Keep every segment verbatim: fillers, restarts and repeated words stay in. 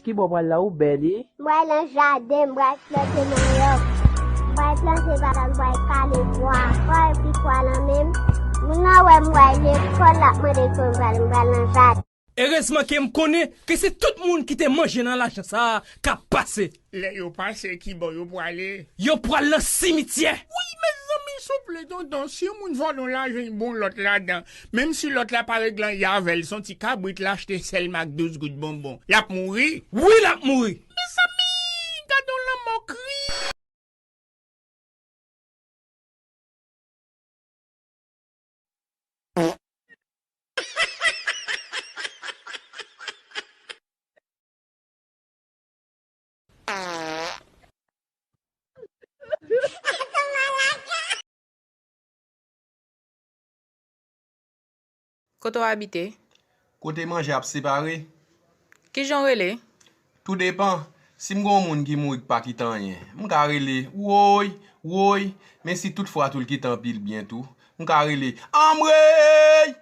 Ki bò w pral la, ou bèl, wi. M pral nan jaden, m pral plante manyòk. M pral plante patat, m pral kale pwa. Pwa epi pwa lan men m. Moun nan wè m pral lekòl, l ap mande kote m pral, m pral nan jaden. Erezman ke m konnen ke se tout moun ki te manje nan lajan sa a k ap pase. Lè yo pase, ki bò yo pwale? Yo pwal nan simityè. Wi, mezanmi, souple, tonton, si yon moun vòlè yon lajan, y bon lòt ladan. Menm si lòt la pa regle anyen avè l, se yon ti kabrit l achte sèlman ak douz gout bonbon. L ap mouri. Wi, l ap mouri. Mezanmi, gade yon lanmò kri. Kote w abite? Kote manje ap separe. Kijan w rele? Tou depan. Si m gen yon moun ki mouri k pa kite anyen, m ka rele woy, woy, men si tout fwa tou l kite anpil byen tou, m ka rele anmwey!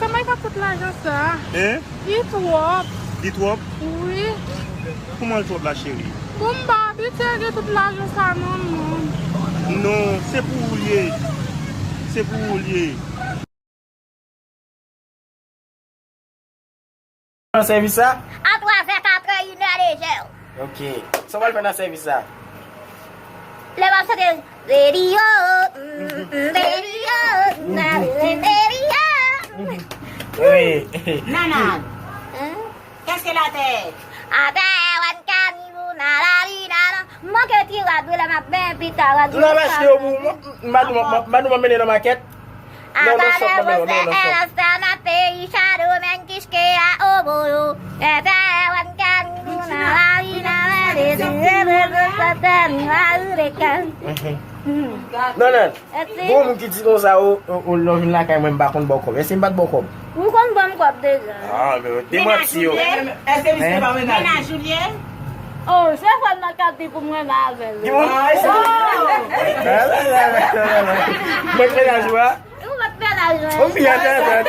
Sa may pa tout lajan sa. Hein? Li twòp. Li twòp? Wi. Kòman l twòp la, cheri? Bon, m pa abitye gen tout lajan sa non, non. Non, se pou ou l ye. Se pou ou l ye. Nan sèvis sa? Atravè katrè inè de jè. Ok. Sa w pral fè nan sèvis sa? Lè m ap chante, Redio, mm, mm, redio, mm, redio. Wi. Nanad. Hein? Qu'est-ce que la tête? Atè, wan kanibou, nan lari, nan, nan. Manke ti rad, wi, lè m ap ben pita, rad. Ou nan achte yo pou mwen? M a di w, m a, m a, m a di w m ap mennen nan makèt. Non, non, sòt, non, non, non, sòt. Non, non. Gon moun ki di konsa, o, o, o, lè w vin lakay mwen, m pa konn ba w kòb. Èske m pa t ba w kòb? Ou konn ban m kòb deja. Ah, men yo te manti yo. Menaj ou li ye? Èske misye pa menaj ou? Menaj ou li ye? Oh, se fò l nan kat li pou mwen ba avè l. Di mwen. Oh! Mwen menaj ou a? Ou mèt menaj mwen. Ou fi a tèt.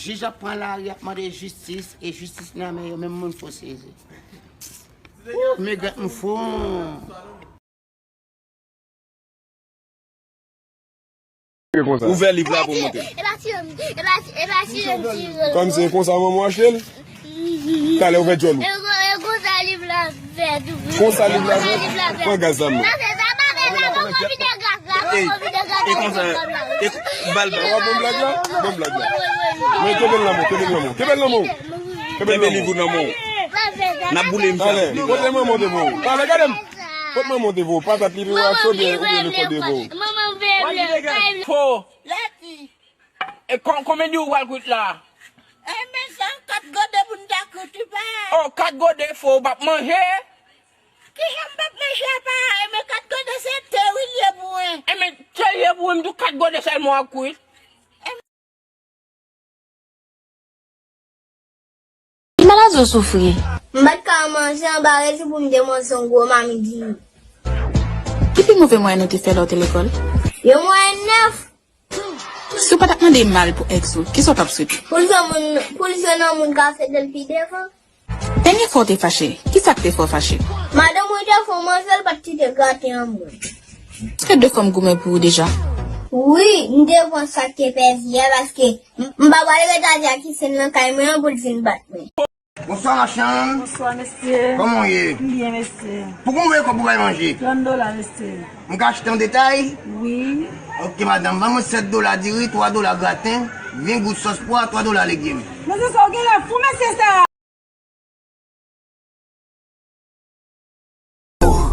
Jij ap pran lari, ap mande jistis, e jistis nan men yo, menm moun fò sezi. Ou, men gèt m fou. Ouvè liv la pou montre. Kòm se konsa manman w achte l. Talè ouvè djòl ou. Konsa liv la fèt. Pran gaz la non. Ey, e konsa, e, bal, bal. Bon blag la, bon blag la. Men kenbe l nan men w, kenbe l nan men w, kenbe l nan men w. Kenbe liv ou nan men w. N ap boule misye. Talè, kote manman w te voye w? Talè, gade m. Kote manman w te voye w? Patat li voye w achte oubyen, oubyen lekòl li voye w? Fo. E kon-, konbyen di ou pral kwit la? E men se kat gode pou n ta kwit wi pa. Oh, kat gode fo, ou p ap manje? Kijan m p ap manje apa? E men kat gode se te wi l ye pou mwen. E men te l ye pou mwen, m di w kat gode sèlman w ap kwit. Ki maladi w soufri? M pa t ka manje anba rejim pou m te manje yon gwo mamit diri. Ki pi move mwayèn ou te fè lè w te lekòl? Yon mwayèn nèf. Si w pa t ap mande mal pou èks ou, kisa w t ap swete? Pou l jwenn moun, pou l jwenn yon moun k ap fete l pi devan. Dènye fwa w te fache, kisa k te fè w fache? Madanm mwen te fè yon manzè, l pa t kite graten an mwen. Èske de fanm goumen pou ou deja? Wi, m te pran sa k te pèdi a paske m, m pa pral ret a di a ki se nan kay mwen an pou l vin bat mwen. Bonswa, machann. Bonswa, mesye. Kòman w ye? M byen, mesye. Pouki w voye kòb pou bay manje? Trant dola, mesye. M ka achte an detay? Wi. Ok, madanm, ban mwen sèt dola diri, twa dola graten, ven goud sòs pwa, twa dola legim. Mesye, sa w genlè fou, mesye, sa.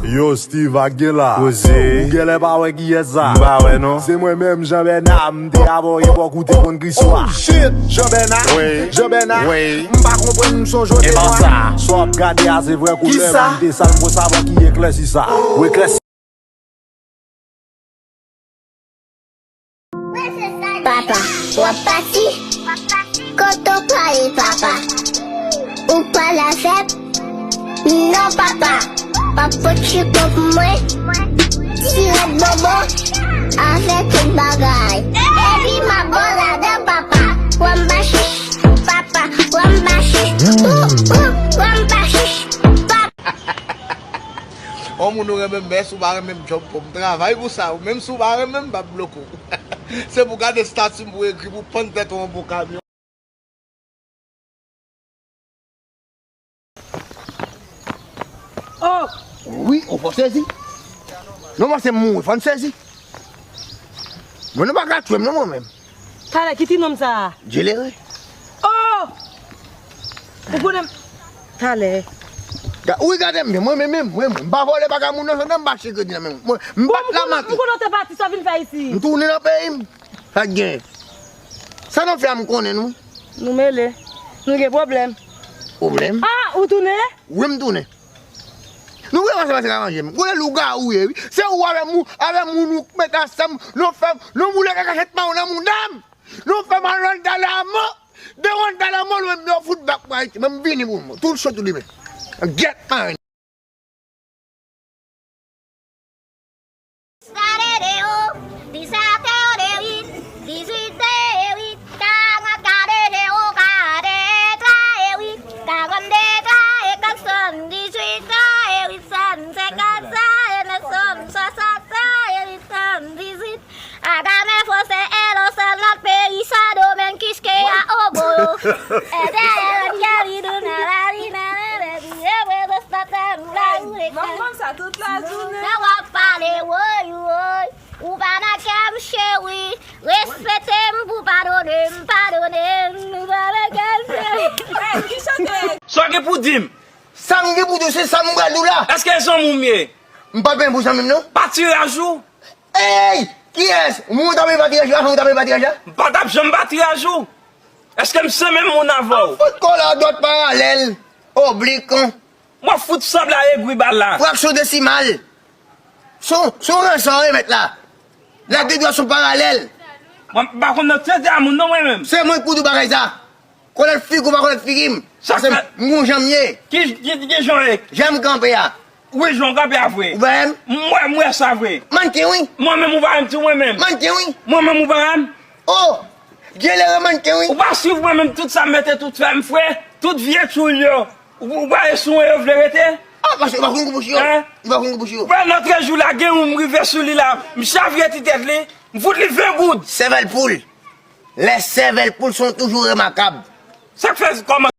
Yo, Steve, ak gen la. Koze. Ou genlè pa wè kiyès sa? M pa wè, non. Se mwen menm, Jean Bernard, m te abòye bò kote konn Kriswa. Oh, shit! Jean Bernard? Wi. Jean Bernard? Wi. M pa konprann, m sonje w te nwa. Sa w ap gade a, se vrè koulè m te sal, m konn sa ki eklèsi sa. Ou eklèsi. Papa, w ap pati? Kote w prale, papa? Ou pral avè m? Non, papa. W ap pot chikon pou mwen, ti rèd bonbon, avè tout bagay. Epi m ap ba w ladan, papa. W ap mache, papa. W ap mache, ou, ou, w ap mache, papa. On moun ou renmen m, men si w pa renmen m, djòb pou m travay pou sa. Ou menm si w pa renmen m, m p ap bloke w. Se pou gade estati m pou ekri pou pann tèt ou anba yon kamyon. Oh! Wi, ou fò sezi. Non, mwen se mouri, fò n sezi. Mwen nou pa ka tchwe m non, mwen menm. Talè, ki ti nonm sa a? Djelere. Oh! Ou konnen m. Talè. Ga-, wi, gade m byen, mwen menm, mwen menm, mwen menm. M pa vòlè bagay moun nan, m pa chèche kredi nan men moun. Mwen, m pa t la manke. Ou konnen w te pati, sa w vin fè isi? M tounen nan peyi m. Sa k gen? Sa nou fè a m konnen nou. Nou mele. Nou gen pwoblèm. Pwoblèm? Ah, ou tounen? Wi, m tounen. Nou vle pase pase ka manje m. Konnen lougawou ye, wi. Se ou avè moun, avè moun ou k met ansanm, nou fè m, nou boule kaka chet mayo nan mouda m. Nou fè m al rann dalaman. De rann dalaman, nou menm yo fout bak mwen Ayiti. Men m vini pou mwen. Tout cho tou limen. Gyèt mari. Sa de de o, di sa te o de uit, dizuit de uit, karant ka de de o, ka de twa e uit, karant de twa e kat, sèt dizuit de uit, sèt senkant sa e nèf, sèt swasant sa e uit, sèt dizuit. Aganè, Fwose, Elo, Sèl, Nòt Peyi, Sendomeng, Kiskeya, Oboyo. Èdè, Èlòt, Kèri, Douna, Lali, Nana, Lèbi, Ebre, Dostatè, Moulay, Ouleka. Manman sa tout lajounen. Nan w ap pale, woy, woy. Ou pa nan kè m, cheri. Respekte m pou padone m, padone m. Ou pa nan kè m, cheri. Hey, ki chante? Sa w gen pou di m? Sa m gen pou di w, se sa m pral di w la. Èske se zanmi w m ye? M pa t benyen pou zanmi m, non. Pa tiraj ou? Ey! Kiyès? Ou menm ou ta peye patiraj la? Ou ta peye patiraj la? M pa t ap janm patiraj ou. Èske m se menm moun avè w? Fout kòlè a dwat paralèl, oblik. Mwen fout sanble a egwi bal la. Fraksyon desimal. Son, son ranson remèt la. Lèt de dwa son paralèl. Mwen m pa konn nan tete a moun non mwen menm. Se mwen k pou di w bagay sa. Konèt figi w pa konèt figi m. Sa fè m gon jan m ye. Ki, ki, ki jan w ye? Jan m kanpe a. Wi, jan w kanpe a vre. Ou pa wè m? M wè, m wè sa vre. Mannken wi. Mwen menm ou pa wè m tou mwen menm. Mannken wi. Mwen menm ou pa wè m. Oh! Djelere mannken wi. Ou pa swiv mwen menm tout sa m mete tout fè m fre. Tout vye tchoul yo. Ou, ou pa wè sou mwen yo vle rete? Ah, paske ou pa konn ki bouch yo. Hein? Ou pa konn ki bouch yo. Wè lòt jou la gen yon m rive sou li la. M chavire ti tèt li. M fout li ven goud. Sèvèl poul. Lè sèvèl poul son toujou remakab. Sa k fè kòman?